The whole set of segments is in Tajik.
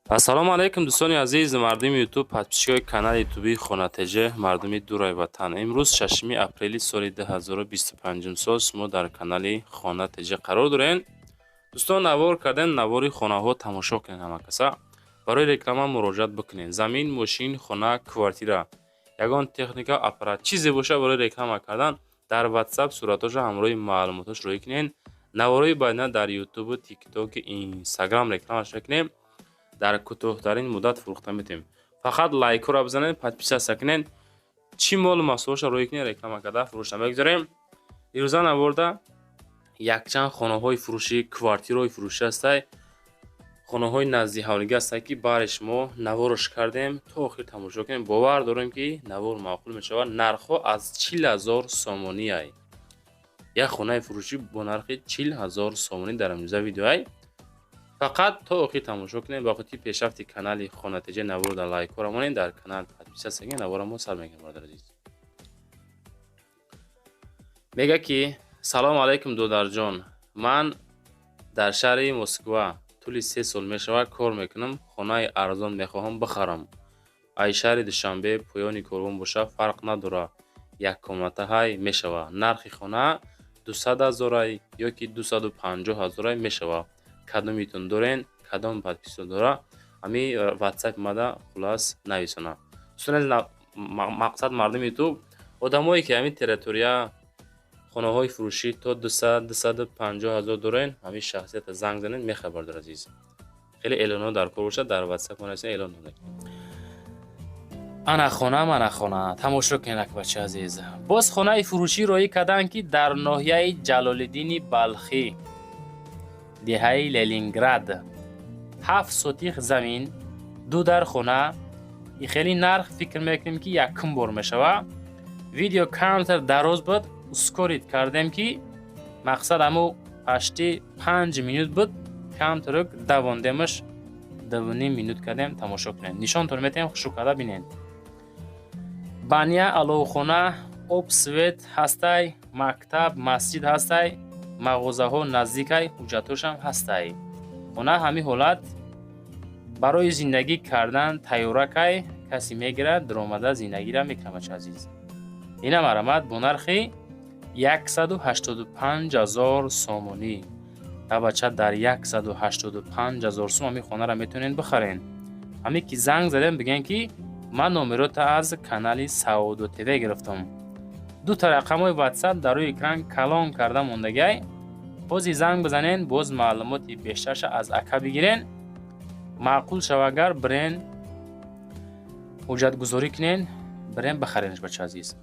Ассалому алайкум, дӯстони азиз, мардуми Ютуб, подписчикои канали ютубии Хона ТЖ, мардуми дурай ватан. Имрӯз 6 апрели соли 2025 сол шумо дар канали Хона ТЖ қарор доред. Дӯстон, навор кардем, навори хонаҳо тамошо кунед. Ҳама каса барои реклама муроҷиат бикунед. Замин, мошин, хона, квартира, ягон техника, аппарат, чизе боша, барои реклама кардан дар Ватсап суратҳоша ҳамроҳи маълумотош роҳӣ кунед. Наворои баъдина дар Ютубу Тиктоку Инстаграм рекламаш мекунем, дар кӯтоҳтарин муддат фурӯхта метавонем. Фақат лайкҳоро бизанед, подписаться кунед. Чӣ молу маҳсулотша роҳӣ кунед, реклама карда фурӯшта мегузорем. Ирӯза наворда якчанд хонаҳои фурӯшӣ, квартираҳои фурӯшӣ ҳастай, хонаҳои назди ҳавлигӣ ҳастай, ки баъре шумо наворош кардем, то охир тамошо кунем. Бовар дорем, ки навор маъқул мешавад. Нархҳо аз 40 000 сомонӣ ай. Як хонаи фурӯшӣ бо нархи 40 000 сомонӣ дар имрӯза видеоай. Фақат то охир тамошо кунем. Ба хотири пешрафти канали Хона ТЖ навор дар лайкҳоро монед, дар канал подписаться кунед. Навора мо сар мекунем, бародари азиз. Мега ки: «Салому алайкум, додарҷон, ман дар шаҳри Москва тӯли 3 сол мешавад кор мекунам. Хонаи арзон мехоҳам бихарам. Ай шаҳри Душанбе, поёни корвон боша, фарқ надорад, яккомната ҳай мешавад. Нархи хона 200 ҳазорай ё ки 250 ҳазорай мешавад. Кадомитон дорен, кадом подписчик дора, ҳами Ватсап мада хулас нависона». Дӯстони, мақсад мардуми Ютуб, одамое ки ҳамин территория хонаҳои фурӯшӣ то 200, 250 ҳазор дорен, ҳамин шахсията занг занед, мехарад. Бародари азиз, хеле эълонҳо дар кор бошад, дар Ватсап мо нависен, эълон мекунем. Ана хона, мана хона, тамошо кунед, акбачи азиз. Боз хонаи фурӯшӣ роҳӣ карданд, ки дар ноҳияи Ҷалолиддини Балхӣ, деҳаи Ленинград, 7 сотих замин, ду дар хона. И хеле нарх фикр мекунем, ки якум бор мешавад. Видео камтар дароз буд, ускорить кардем, ки мақсад ҳамо почти 5 минут буд, камтарук давондемаш, 2,5 минут кардем. Тамошо кунед, нишонтон метаҳем, хушу карда бинед. Баня, аловхона, об, свет ҳастай, мактаб, масҷид ҳастай, мағозаҳо наздикай, ҳуҷҷатҳошам ҳастай. Хона ҳамин ҳолат барои зиндагӣ кардан тайёракай. Касе мегирад, даромада зиндагира мекунад. Бача азиз, ина марамат бо нархи 185 000 сомонӣ. Ба бача, дар 185 000 сум ҳамин хонаро метавонед бихарен. Ҳамин ки занг задем, бигӯен, ки ман номерота аз канали Саодо ТВ гирифтам. Дута рақамҳои Ватсап дар рӯи экран калон карда мондагиай. Бози занг бизанен, боз маълумоти бештарша аз ака бигирен. Маъқул шава агар, бирен, ҳуҷҷатгузорӣ кунен, бирен бихаренш. Бача азиз,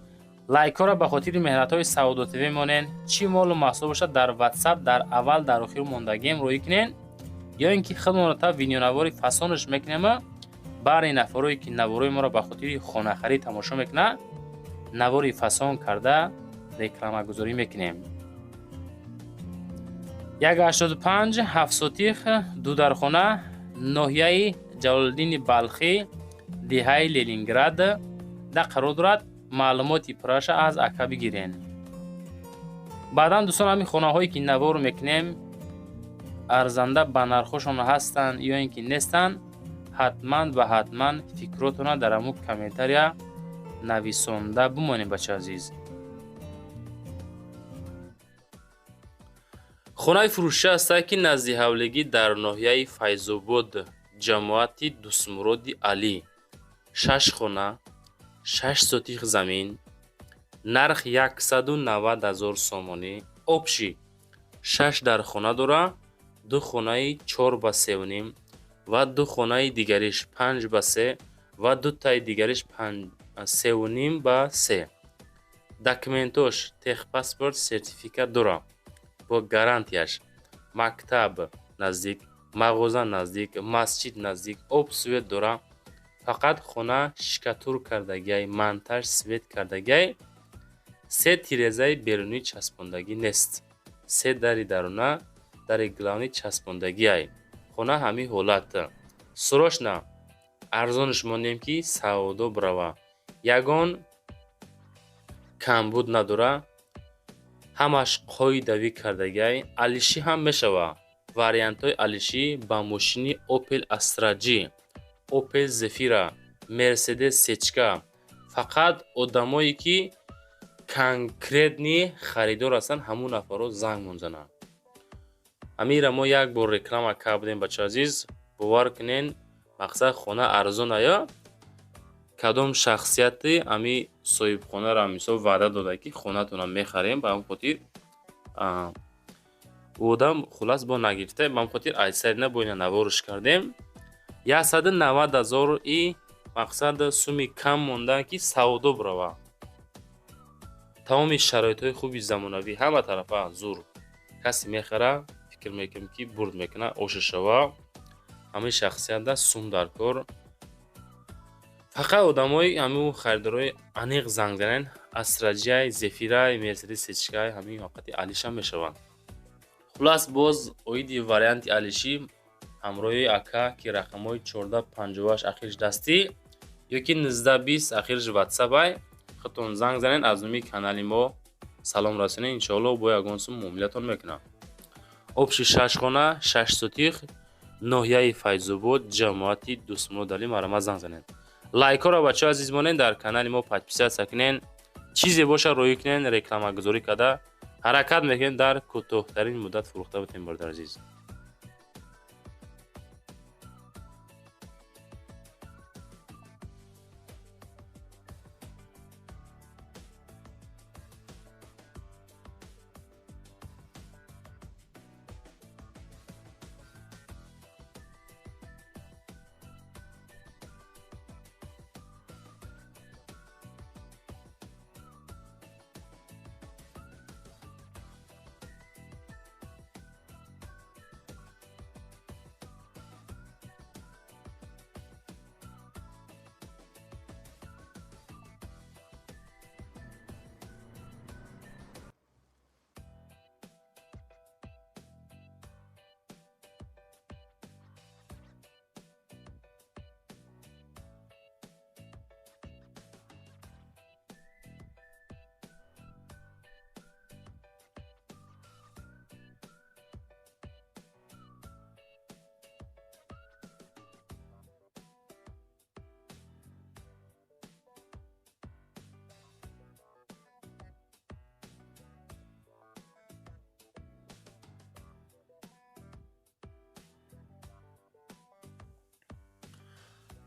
лайкҳоро ба хотири меҳнатҳои Саодо ТВ монен. Чӣ молу маҳсул бошад, дар Ватсап дар аввал, дар охир мондагием, роҳӣ кунен ё ин ки худмонро та видеонавори фасонаш мекунем. Баъри нафарое ки наворои моро ба хотири хонахарид тамошо мекунад, навори фасон карда рекламагузорӣ мекунем. 185, 7 сотих, дудархона, ноҳияи Ҷалолиддини Балхӣ, деҳаи Ленинград да қарор дорад. Маълумоти пурраша аз ака бигирен. Баъдан, дӯстон, ҳамин хонаҳое ки навор мекунем, арзанда ба нархҳошон ҳастанд ё ин ки нестанд, ҳатман ва ҳатман фикротона дар ҳамун комментария нависонда бимонем, бача азиз. Хонаи фурӯшӣ ҳастад, ки назди ҳавлигӣ, дар ноҳияи Файзобод, ҷамоати Дӯстмуроди Алӣ, шаш хона, 6 сотих замин, нарх 190 000 сомонӣ. Общий шаш дар хона дора: ду хонаи 4 ба 3,5 ва ду хонаи дигариш 5 ба 3 ва дутаи дигариш 3,5 ба 3. Документош техпаспорт, сертификат дора бо гарантияш. Мактаб наздик, мағоза наздик, масҷид наздик, об, свет дора. Фақат хона штукатур кардагиай, монтаж свет кардагиай, се тирезаи берунӣ часпондагӣ нест, се дари даруна, дари главный часпондагиай. Хона ҳамин ҳолат. Срочно арзонаш мондем, ки савдо бирава. Ягон камбуд надора, ҳамаш қоидавӣ кардагиай, алишӣ ҳам мешава. Вариантҳои алишӣ ба мошини Opel Astra G, Opel Zafira, Mercedes сечка. Фақат одамое, ки конкретный харидор ҳастанд, ҳамун нафарҳо занг мезананд. Ҳаминро мо як бор реклама карда будем, бачаҳо азиз, бовар кунен, мақсад хона арзон ая. Кадом шахсияте ҳами соҳибхонаро, мисол, ваъда дода, ки хонатонро мехарем, ба ҳамин хотир ӯ одам хуллас бо нагирифта, ба ҳамин хотир айсарина бо ина наворш кардем. 190 000 и мақсад суми кам мондан, ки савдо бирава. Тамоми шароитҳои хуби замонавӣ, ҳама тарафа зур. Касе мехара, фикр мекунем, ки бурд мекунад, оша шава. Ҳамин шахсиятда сум дар кор. Фақат одамои ҳамин харидорои аниқ занг занен. Астра Джай, Зефирай, Мерседес сечкай, ҳамин вақти алиша мешаванд. Хуллас, боз оиди варианти алишӣ ҳамроҳи ака, ки рақамҳои 1458 ахирш дастӣ ёки 1920 ахирш ватсапай, худтон занг занен, аз номи канали мо салом расонед, иншоалло бо ягон сум муомилатон мекунам. Общий шаш хона, 6 сотих, ноҳияи Файзобод, ҷамоати Дӯстмуродалӣ. Марҳамат, занг занед. Лайкҳоро, бачаҳо азиз, монед, дар канали мо подписаться кунен, чизе боша роӣ кунен, рекламагузорӣ карда ҳаракат мекунем, дар кӯтоҳтарин муддат фурӯхта бутем, бародари азиз.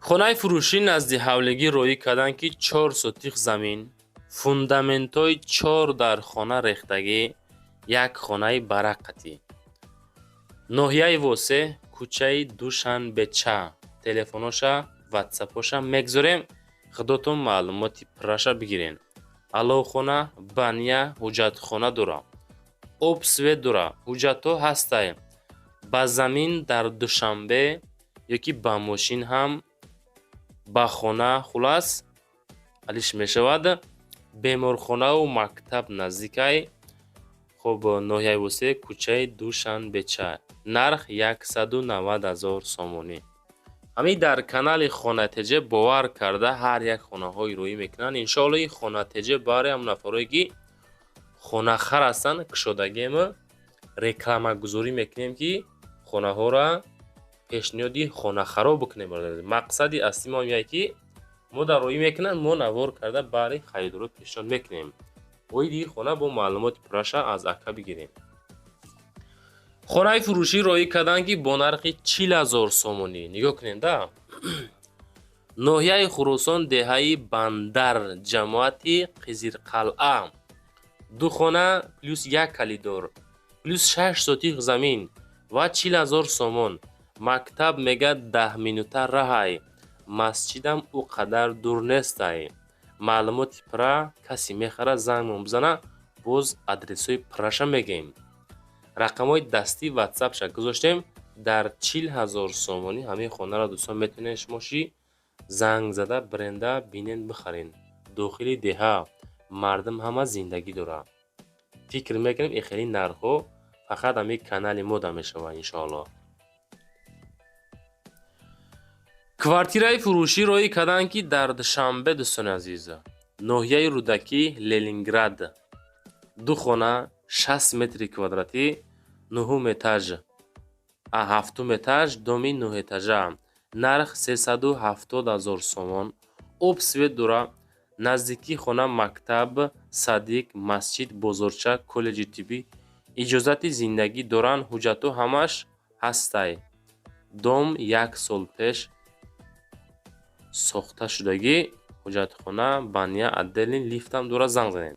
Хонаи фурӯшӣ назди ҳавлигӣ роӣ карданд, ки 4 сотих замин, фундаментҳои чор дар хона рехтагӣ, як хонаи барақатӣ. Ноҳияи Восе, кӯчаи Душанбеча. Телефоноша, ватсапоша мегзорем, худотон маълумоти пурраша бигирен. Аловхона, баня, ҳуҷҷатхона дора, об, свет дора, ҳуҷҷатҳо ҳастай. Ба замин дар Душанбе ёки ба мошин ҳам ба хона, хуллас, алиш мешавад. Беморхонаву мактаб наздикай. Хуб, ноҳияи Восе, кӯчаи Душанбеча, нарх 190 000 сомонӣ. Ҳамин дар канали Хонатеҷа бовар карда ҳар як хонаҳои роӣ мекунанд. Иншоалло, ин Хонатеҷа барои ҳамон нафарое, ки хонахар ҳастанд, кушодагиемо, рекламагузорӣ мекунем, ки хонаҳоро пешниҳоди хонахаро бикунем. Мақсади аслии мо ин, ки мо дар роӣ мекунанд, мо навор карда баъри харидоро пешниҳод мекунем. Оиди ин хона бо маълумоти пурраша аз ака бигирем. Хонаи фурӯшӣ роӣ карданд, ки бо нархи 40 000 сомонӣ. Нигоҳ кунем да, ноҳияи Хуросон, деҳаи Бандар, ҷамоати Қизирқалъа, ду хона плюс як калидор плюс 6 сотих замин ва 40 000 сомон. Мактаб мега 10 минута раҳай, масҷидам ӯ қадар дур нестай. Маълумоти пурра касе мехара, зангмон бизана, боз адресҳои пурраша мегӯем. Рақамҳои дастӣ, ватсапша гузоштем. Дар 40 000 сомонӣ ҳамин хонаро, дӯстон, метавонед шумо ши занг зада бренда бинен, бихарен. Дохили деҳа, мардум ҳама зиндагӣ дорад. Фикр мекунем, ин хели нархҳо фақат ҳамин канали мо да мешавад, иншоалло. Квартираи фурӯшӣ роӣ карданд, ки дар Душанбе, дӯстони азиз, ноҳияи Рӯдакӣ, Ленинград, ду хона, 60 метри квадратӣ, нуҳум этаж. Ҳафтум этаж, доми нӯҳэтажа. Нарх 370 000 сомон. Об, свет дора. Наздикии хона мактаб, садик, масҷид, бозорча, коллеҷи тиббӣ. Иҷозати зиндагӣ доранд, ҳуҷҷатҳо ҳамааш ҳастай. Дом як сол пеш сохта шудагӣ. Ҳуҷҷатхона, баня отдельный, лифтам дора, занг занед.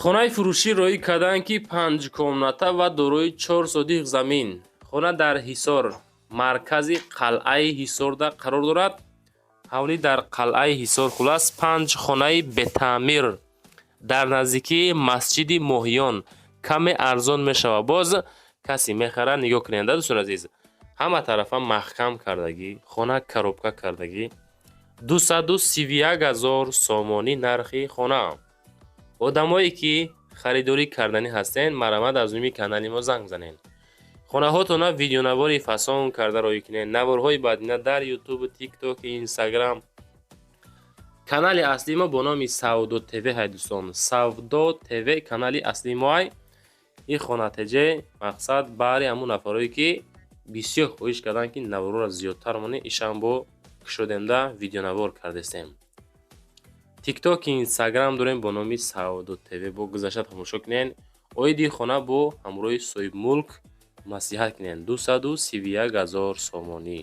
Хонаи фурӯшӣ роӣ карданд, ки панҷкомната ва дорои чор сотих замин. Хона дар Ҳисор, маркази қалъаи Ҳисорда қарор дорад. Ҳавлӣ дар қалъаи Ҳисор, хулас, панҷ хонаи бетаъмир дар наздикии масҷиди Моҳиён. Каме арзон мешавад. Боз касе мехарад, нигоҳ кунед, дӯстони азиз. Ҳама тарафа маҳкам кардагӣ, хона коробка кардагӣ. 231 000 сомонӣ нархи хона. Одамое ки харидорӣ карданӣ ҳастен, марҳамат, аз номи канали мо занг занед. Хонаҳотона видеонавори фасон карда роӣ кунед. Наворҳои баъдина дар Ютуб, Тикток, Инстаграм. Канали аслии мо бо номи Савдо ТВ ҳай, дӯстон. Савдо ТВ канали аслии мо ай. Ин хонатеҷе мақсад баъри ҳамун нафарое ки бисёр хоҳиш карданд, ки наворҳоро зиёдтар монем, ишам бо кушодемда видеонавор кардестем. Тикток, Инстаграм дорем бо номи Савдо ТВ, бо гузашта тамошо кунед. Оиди хона бо ҳамроҳи соҳибмулк маслиҳат кунед. 231 000 сомонӣ.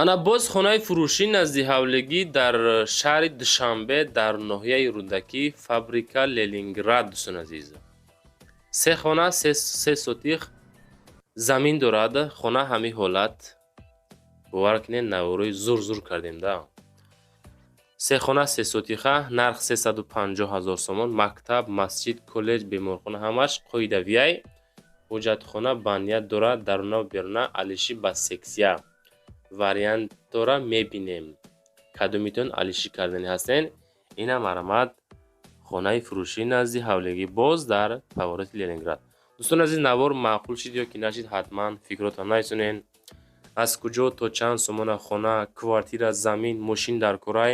Ана боз хонаи фурӯшӣ назди ҳавлигӣ дар шаҳри Душанбе, дар ноҳияи Рӯдакӣ, фабрика Ленинград, дӯстони азиз. Се хона, се сотих замин дорад. Хона ҳамин ҳолат. Бовар кунед, наворои зур зур кардем да. Се хона, се сотиха, нарх 350 000 сомон. Мактаб, масҷид, коллеҷ, беморхона ҳамаш қоидавиай. Ҳуҷҷатхона, баня дорад, даруна беруна алишӣ ба сексия. Вариантора мебинем. Кадомитон алишӣ карданӣ ҳастен? Ина марҳамат, хонаи фурӯшӣ назди ҳавлигӣ, боз дар повороти Ленинград. Дӯстони азиз, навор маъқул шид ё ки нашид, ҳатман фикротон нависонед. Аз куҷо то чанд сомона хона, квартира, замин, мошин дар корай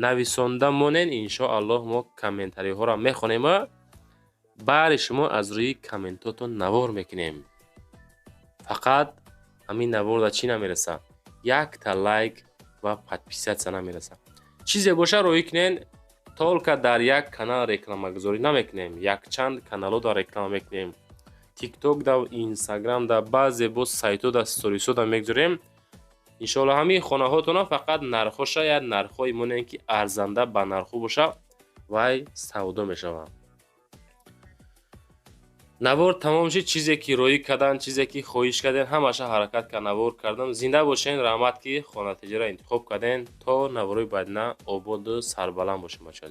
нависонда монед. Иншоаллоҳ, мо комментариҳоро мехонем. Баҳри шумо аз рӯи комментотон навор мекунем. Фақат ҳамин наворда чӣ намераса? Якта лайк ва подписаться намераса. Чизе боша, роҳӣ кунен. Только дар як канал рекламагузорӣ намекунем, якчанд каналҳо реклама мекунем: Тикток да, Инстаграм да, баъзе боз сайтҳо да, сторисҳо да мегузорем, иншоалло. Ҳамин хонаҳотона фақат нархоша як нархҳое монем, ки арзанда ба нархҳо боша, вай савдо мешавад. Навор тамом шид. Чизе ки роҳӣ кардан, чизе ки хоҳиш кардем, ҳамаша ҳаракат кард, навор кардам. Зинда бошен, раҳмат, ки Хонатиҷаро интихоб кардем. То наворҳои баъдина ободу сарбаланд бошем, бачаҳо.